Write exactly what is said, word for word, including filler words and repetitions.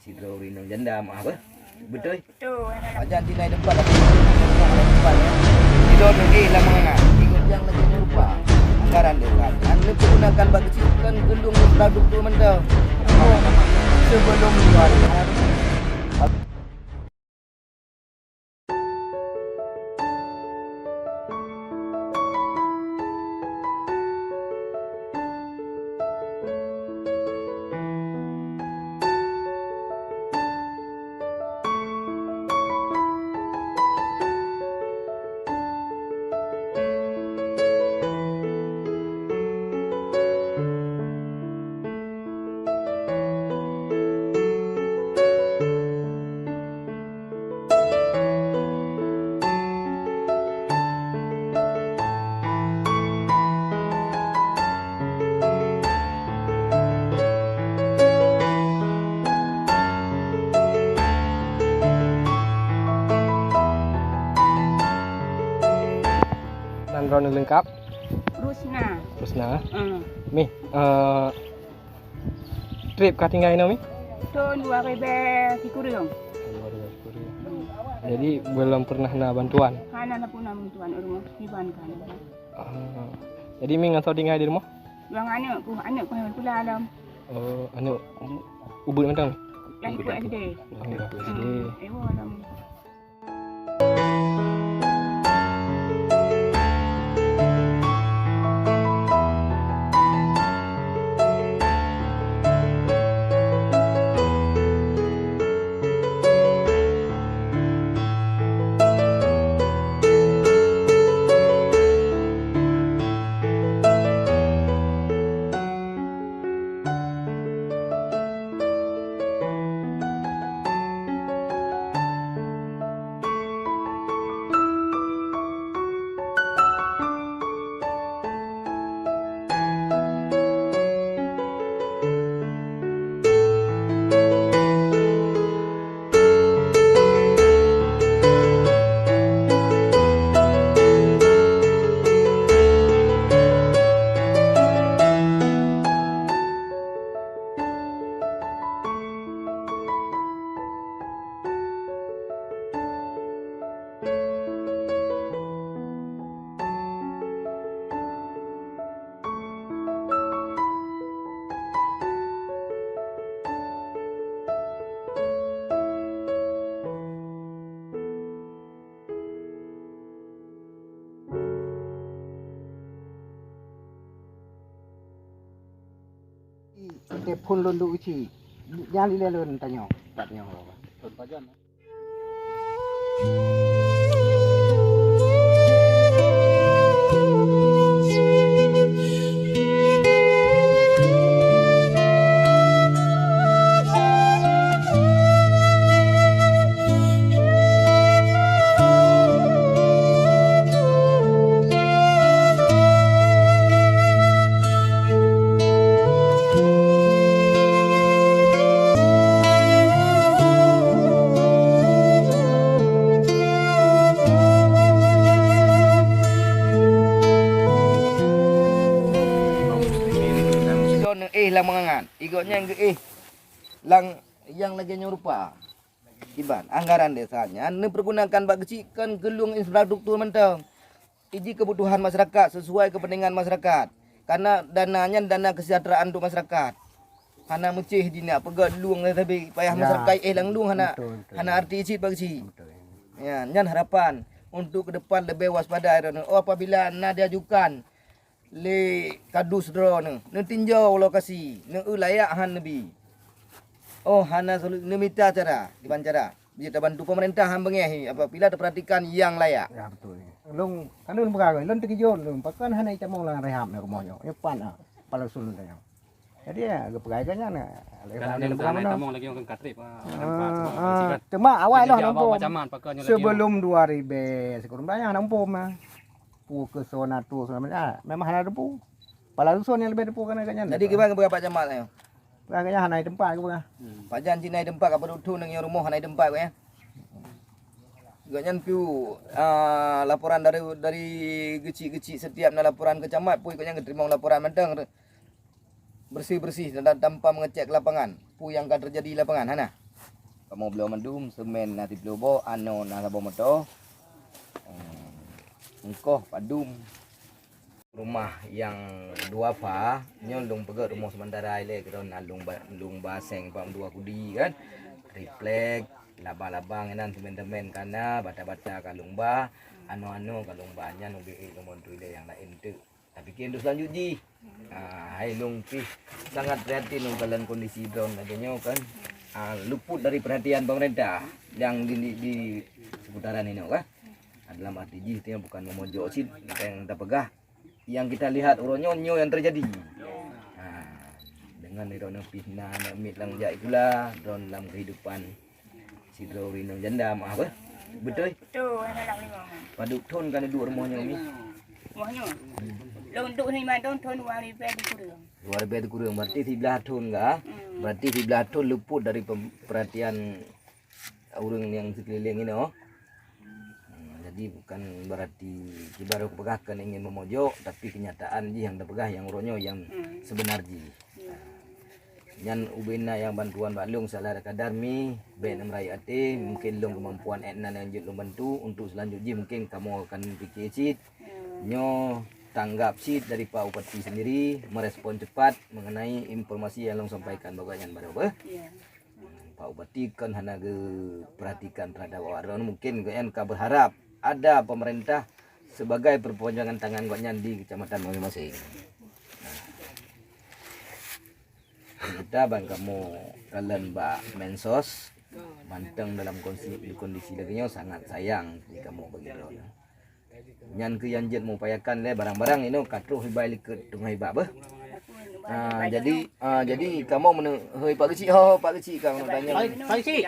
Sidroe ureueng inong janda meu'ah beh. Beutôi? Beutôi. Pajan tinai teumpat, sidroe neugeh lam mangat. Ikot nyang lagèe nyoe rupa. Anggaran desa nyan neupeugunakan bak geuchik kon keu lueng infrastruktur mantong. Sebelum luar. Nan droeneuh leungkap? Rusna. Rusna. Hmm. Mi, eh, trép ka tinggai inoe, Mi? Thôn dua ribèe sikureueng. Dua ribèe sikureueng. Hmm. Jadi, belum pernah na bantuan? Hana na pernah bantuan, ureueng iban ka na. Ah. Jadi, Mi ngon soe tinggai di rumoh? Dua aneuk ku, aneuk ku pula lom. Oh, aneuk u-, ubeut mantong? Laih ku S D. Oh, ubeut S D. Hmm, ewa lom. Telepon lôn duek cit. Nyan ilèe lôn tanyoe, pat nyoe. Sidroe neuéh lam mangat, i gobnyan geuéh lam nyang lagèe nyoe rupa. Kiban, anggaran desa nyan neupeugunakan bak geuchik kon keu lueng infrastruktur mantong. Iji keubutuhan masyarakat, sisuai keupeuntengan masyarakat. Karena dana nyan dana kesejahteraan untuk masyarakat. Hana meucéh jinak peugöt lueng, tapi payah masyarakat éh lam lueng hana, hana arti cit bak geuchik. Ya, nyan harapan untuk ke depan leubeh waspada droeneuh. Oh, apabila na diajukan lé kadus droeneuh, neutinjau lokasi, neueu layak han neubi. Oh, hana solu-, neumita cara, kiban cara. Jeuet tabantu pemerintah han beungéh apabila tapeuratikan nyang layak. Ya, beutôi. Lôn, kan lôn peugah, lôn teukeujot lôn, pakon hana jitamong lam rehab nyoe rumoh nyoe. Nyoe pat, ah, kepala dusun nyoe. Jadi, ya, geupeugah keu nyan, ah, lé Kan hana lôn peugah tamong lagèe nyoe kan katrép, ah, nampak sebab ah, teuma awai lôn hana muphom. Sebelum dua ribèe sikureueng blah nyan hana muphom, ah. Peue keu soe na tueng, soe na, ah, memang hana teupeu. Kepala dusun nyang leubeh teupeu keunan gobnyan. Jadi kiban geupeugah Pak Camat nyoe? Peugah gobnyan hana teumpat geupeugah. Pajan cit na teumpat ka peuduek thôn nyoe rumoh hana teumpat gobnyan. Gobnyan peue, ah, laporan dari, dari geuchik-geuchik, setiap na laporan keu camat, peue gobnyan geuteurimong laporan mantong, bersih-bersih dan tanpa mengecek lapangan. Peue nyang ka teujadi lapangan, hana. Kamoe bloe mandum, semen na siplôh boh, ano na saboh moto. Hmm, eungkoh padum. Rumah nyang duafa, nyoe lôn peugöt rumoh sementara ilèe, keudroe na lôn ba-, lôn ba seng pam dua kudi kan. Triplek, laba-laba nginan, semen-semen ka na, bata-bata ka lôn ba, ano-ano ka lôn ba, nyan ubé lôn bantu ilèe nyang laén teuk. Tapi keu untuk selanjut jih, ah, hai lôn pih sangat prihatin lôn kalon kondisi droen lagèe nyoe kan. Ah, luput dari perhatian pemerintah nyang di, di, di seputaran inoe kan. Ah, dalam arti jih, nyoe bukan meumojok cit nyang tapeugah. Nyang kita lihat uroe nyoe, nyoe nyang teujadi. Ha, deungon droeneuh pih na aneuk miet lam jak sikula, droen lam kehidupan sidroe ureueng inong janda, meu'ah beh. Beutôi? Beutôi, aneuk lima. Padub thon ka neuduek rumoh nyoe, Mi? Rumoh nyoe? Lôn duek lima thon, thon dua ribèe sikureueng. Dua ribèe sikureueng, berarti siblaih thon ka? Hmm. Berarti siblaih thon luput dari pem-, perhatian ureueng nyang sikeulileng inoe. Hmm, jadi bukan berarti kiban lôn peugah keu ingin meumojok, tapi kenyataan jih nyang tapeugah nyang uroe nyoe nyang Hmm. sebenar jih. Ya. Nyan ubé na nyang bantuan bak lôn secara kadar, Mi, bèk neumeurayeuk até, mungkin lôn kemampuan ék na nyang jeuet lôn bantu, untuk selanjut jih mungkin kamoe akan pikir cit. Hmm. Nyoe tanggap cit dari Pak Bupati sendiri, merespon cepat mengenai informasi nyang lôn sampaikan bak gobnyan baroe beh. Ya. Pak Bupati kon hana geuperhatikan terhadap awak droen, mungkin gobnyan ka berharap ada pemerintah sebagai perpanjangan tangan gobnyan di kecamatan masing-masing. Nah, kita ban kamoe kalon bak Mensos, mantong dalam kondisi, kondisi lagèe nyoe sangat sayang di kamoe bagi droen. Nyan keuh nyang jeuet meupayakan lé barang-barang inoe ka troh ibai likot teungoh iba beh. Ah, jadi, ah, jadi kamoe meuhôi Pak Geuchik, ho, Pak Geuchik ka meunan tanyong. Pak, Pak Geuchik.